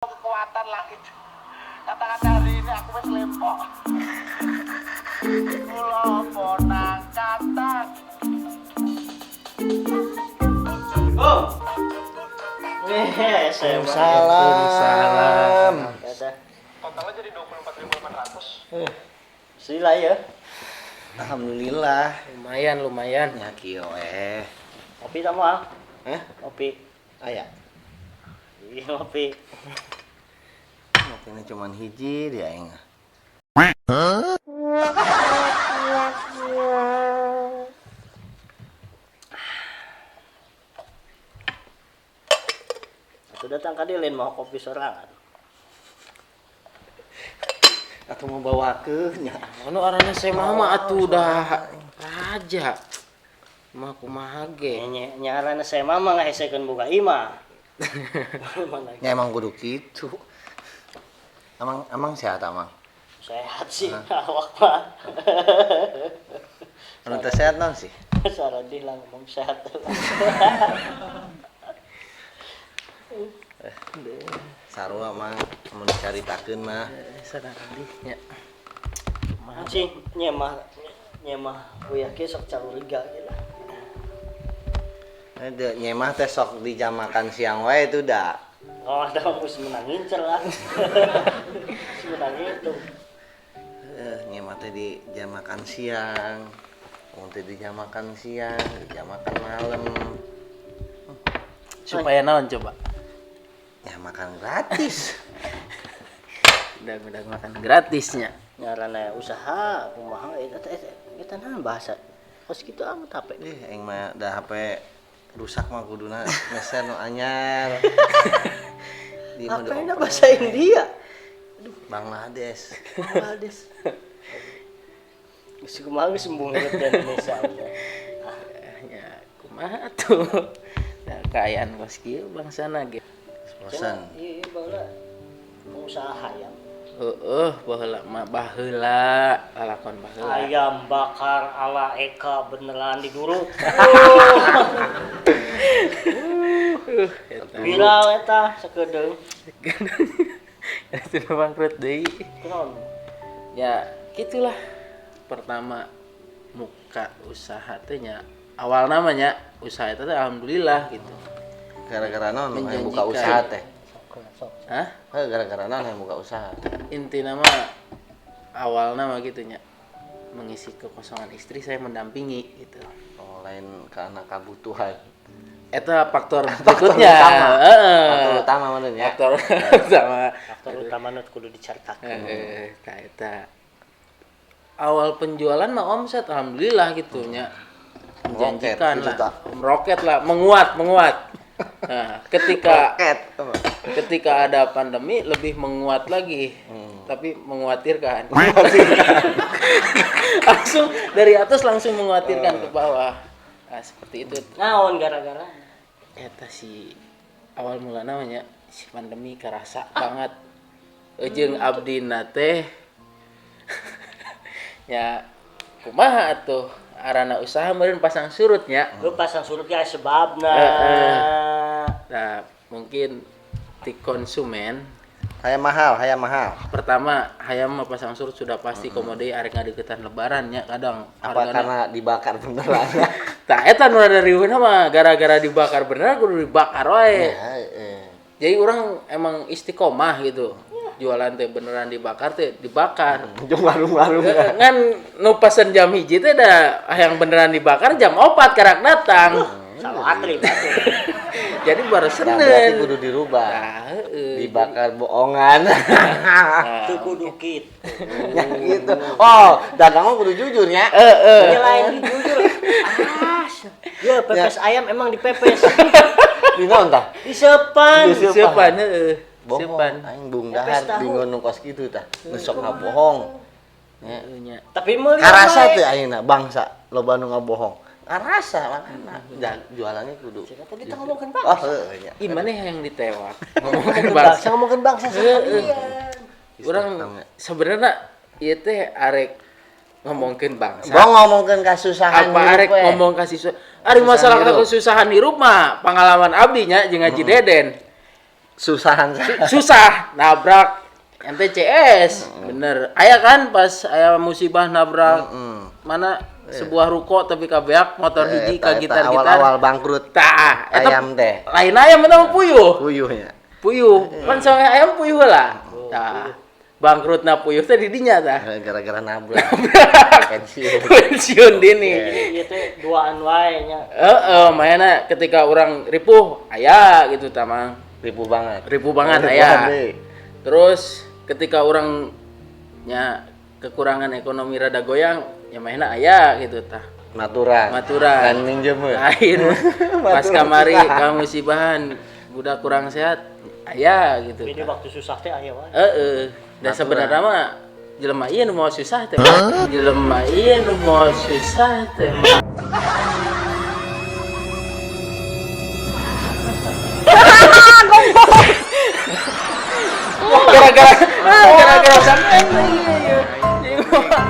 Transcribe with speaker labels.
Speaker 1: Kekuatan lagi. Kata-kata hari ini aku wis lempok. Kula bonang kata.
Speaker 2: Oh.
Speaker 3: Waalaikumsalam.
Speaker 2: Kata.
Speaker 1: Totalnya jadi 24.800.
Speaker 2: Sila ya.
Speaker 3: Alhamdulillah.
Speaker 4: Lumayan, lumayan.
Speaker 3: Ya kieu eh.
Speaker 2: Kopi tak mau?
Speaker 3: Eh,
Speaker 2: Kopi.
Speaker 3: aya.
Speaker 2: Iya, kopi.
Speaker 3: Ngopina cuman hiji dia aing.
Speaker 2: Aku datang ka lain mau kopi sorangan.
Speaker 3: Atau mau bawakeun nya.
Speaker 4: Anu arana saya mama atuh udah raja. Mah kumaha ge.
Speaker 2: Nya nyarana saya mama ngahesekeun boga imah. Mana
Speaker 3: Ya emang kudu kitu. Emang emang sehat emang.
Speaker 2: sehat sih awak mah.
Speaker 3: Anu teh sehat naon sih?
Speaker 2: Saradih lah ngomong sehat.
Speaker 3: Sarua mah mun dicaritakeun mah.
Speaker 4: Saradih nya.
Speaker 2: Anjing nyemah nyemah uya ke sok curiga gitu.
Speaker 3: Eh, nyemah teh sok di jam makan siang wae itu dah.
Speaker 2: Oh, ada geus menang ngincer lah. Geus menang itu.
Speaker 3: Eh, nyemah teh di jam makan siang. Mun teh di jam makan siang, di jam makan malam.
Speaker 4: Supaya naon coba?
Speaker 3: Ya makan gratis.
Speaker 4: Udah makan gratisnya.
Speaker 2: Ngaranna usaha kumaha eta eta eta naon bahasa. Kos kitu amat HP.
Speaker 3: Ih, aing mah dah HP rusak mah kuduna meser nu anyar. Di mah
Speaker 2: HP na
Speaker 3: dioper.
Speaker 2: bahasa India.
Speaker 3: Bangladesh.
Speaker 2: Bangladesh. Geus kumaha geus embung hidup di Indonesia.
Speaker 4: Ya kumaha tuh. Nah, kaayaan kos kieu bangsana ge.
Speaker 3: Bosan.
Speaker 2: Iya, baheula pengusaha hayam.
Speaker 4: Heeh, baheula mah baheula, lalakon baheula.
Speaker 2: Ayam bakar ala Eka beneran diguruk.
Speaker 4: Eta.
Speaker 2: Viral eta sakedeung.
Speaker 4: Itu udah bangkrut deui.
Speaker 2: Kunaon?
Speaker 4: Ya, gitulah. Pertama muka usaha teh nya awal namanya usaha itu teh alhamdulillah gitu.
Speaker 3: Gara-gara naon yang buka
Speaker 4: Menjanjikan.
Speaker 3: usaha teh?
Speaker 2: Sok sok.
Speaker 4: Hah?
Speaker 3: Heh, gara-gara naon yang buka usaha?
Speaker 4: Inti nama awal nama gitu nya mengisi kekosongan istri saya mendampingi gitu.
Speaker 3: Oh, lain karena kebutuhan.
Speaker 4: Eta faktor berikutnya.
Speaker 3: utama.
Speaker 4: Heeh.
Speaker 3: Faktor utama mana ya?
Speaker 4: Faktor utama.
Speaker 2: Faktor utama nu kudu dicaritakeun.
Speaker 4: Heeh, tah eta. Awal penjualan mah omset alhamdulillah gitu nya. Menjanjikan
Speaker 3: Meroket, gitu,
Speaker 4: lah.
Speaker 3: tak?
Speaker 4: Meroket lah, menguat, menguat. Nah, ketika
Speaker 3: Roket.
Speaker 4: ketika ada pandemi lebih menguat lagi. Tapi menguatirkan. Langsung dari atas langsung menguatirkan ke bawah. Nah, seperti itu.
Speaker 2: Naon gara-gara?
Speaker 4: Eta si awal mula namanya si pandemi kerasa banget. Ujung abdina teh ya kumaha atuh arana usaha meureun pasang surutnya.
Speaker 2: Lu pasang surut ya sebabna.
Speaker 4: Heeh. Nah, mungkin di konsumen
Speaker 3: Hayam mahal, hayam mahal.
Speaker 4: pertama hayam mah pasang surut sudah pasti komode arek ngadeukeutan lebaran nya kadang
Speaker 3: Apa
Speaker 4: hargana
Speaker 3: karena dibakar beneran?
Speaker 4: Tah eta nu rada riweuhna mah gara-gara dibakar bener kudu dibakar wae.
Speaker 3: Ya, eh.
Speaker 4: Jadi orang emang istiqomah gitu. Jualan teh beneran dibakar teh dibakar.
Speaker 3: Jeung warung-warung.
Speaker 4: Ngan nu pesen jam 1 teh da yang beneran dibakar jam 4 karak datang.
Speaker 2: Salah atri berarti.
Speaker 4: Jadi baru
Speaker 3: Nah, berarti
Speaker 4: Senin.
Speaker 3: kudu dirubah.
Speaker 4: Nah, heeh.
Speaker 3: Dibakar bohongan.
Speaker 4: Nah,
Speaker 2: Teu kudu kitu.
Speaker 3: Ya gitu. Oh, dagang mah kudu jujur ya.
Speaker 4: heeh.
Speaker 2: Ini lain jujur. Ah, ya pepes ayam emang dipepes.
Speaker 3: Di naon tah?
Speaker 2: Disepan.
Speaker 3: Disepan.
Speaker 4: Seupan heeh.
Speaker 3: Bohong.
Speaker 4: Seupan.
Speaker 3: Aing bung
Speaker 2: Pepes
Speaker 3: dahar
Speaker 2: tahu.
Speaker 3: bingung nu kos kitu tah. Nu sok ngabohong. Ya.
Speaker 4: Heeh nya.
Speaker 2: Tapi meuli
Speaker 3: Karasa
Speaker 2: wae.
Speaker 3: teh ayeuna bangsa loba nu ngabohong. Karasa makana jualannya kudu.
Speaker 2: Tadi kita ngomongkeun
Speaker 3: Oh,
Speaker 2: bangsa.
Speaker 3: heeh nya.
Speaker 4: Ih maneh yang ditewak.
Speaker 2: Ngomongkeun
Speaker 4: Ngomongkeun
Speaker 2: bangsa,
Speaker 4: bangsa.
Speaker 2: ngomongkeun bangsa sekalian.
Speaker 4: Urang sebenarnya ieu teh arek ngomongkeun bangsa.
Speaker 3: Gua ngomongkeun kasusahan
Speaker 4: Apa
Speaker 3: hirup
Speaker 4: arek
Speaker 3: we.
Speaker 4: ngomong kasih ari masalah
Speaker 3: hirup.
Speaker 4: kesusahan hirup mah pengalaman abdi nya jeung Haji Deden.
Speaker 3: Susahan.
Speaker 4: Susah nabrak ente CS bener aya kan pas aya musibah nabrak mana sebuah ruko tapi kabeak motor hiji ka
Speaker 3: Eta- eta
Speaker 4: gitar-gitar.
Speaker 3: Awal-awal bangkrut.
Speaker 4: Tah, eta
Speaker 3: Ayam teh.
Speaker 4: Lain ayam eta mah puyuh.
Speaker 3: Puyuhnya.
Speaker 4: Puyuh. Kan soalnya ayam puyuh lah. Tah. Bangkrutna puyuh teh di dinya tah.
Speaker 3: Gara-gara nabrak. Pensiun.
Speaker 4: Pensiun dini.
Speaker 2: Ieu teh duaan wae nya.
Speaker 4: Heeh, mayana ketika orang ripuh aya gitu tah Mang.
Speaker 3: Ripuh banget.
Speaker 4: Ripuh banget
Speaker 3: Ripuhan
Speaker 4: aya.
Speaker 3: deui.
Speaker 4: Terus ketika orang nya kekurangan ekonomi rada goyang, ya mainnya aya gitu tah.
Speaker 3: Maturan.
Speaker 4: Maturan.
Speaker 3: Dan minjem we.
Speaker 4: Lain pas
Speaker 3: Maturan
Speaker 4: kamari
Speaker 3: susah.
Speaker 4: kamu musibahan budak kurang sehat aya gitu.
Speaker 2: Ini
Speaker 4: Tah.
Speaker 2: waktu susah teh aya wae.
Speaker 4: Heeh. Dan sebenarnya mah jelema ieu nu mau susah teh. Jelema ieu nu mau susah teh. Gara-gara sampean iya, iya.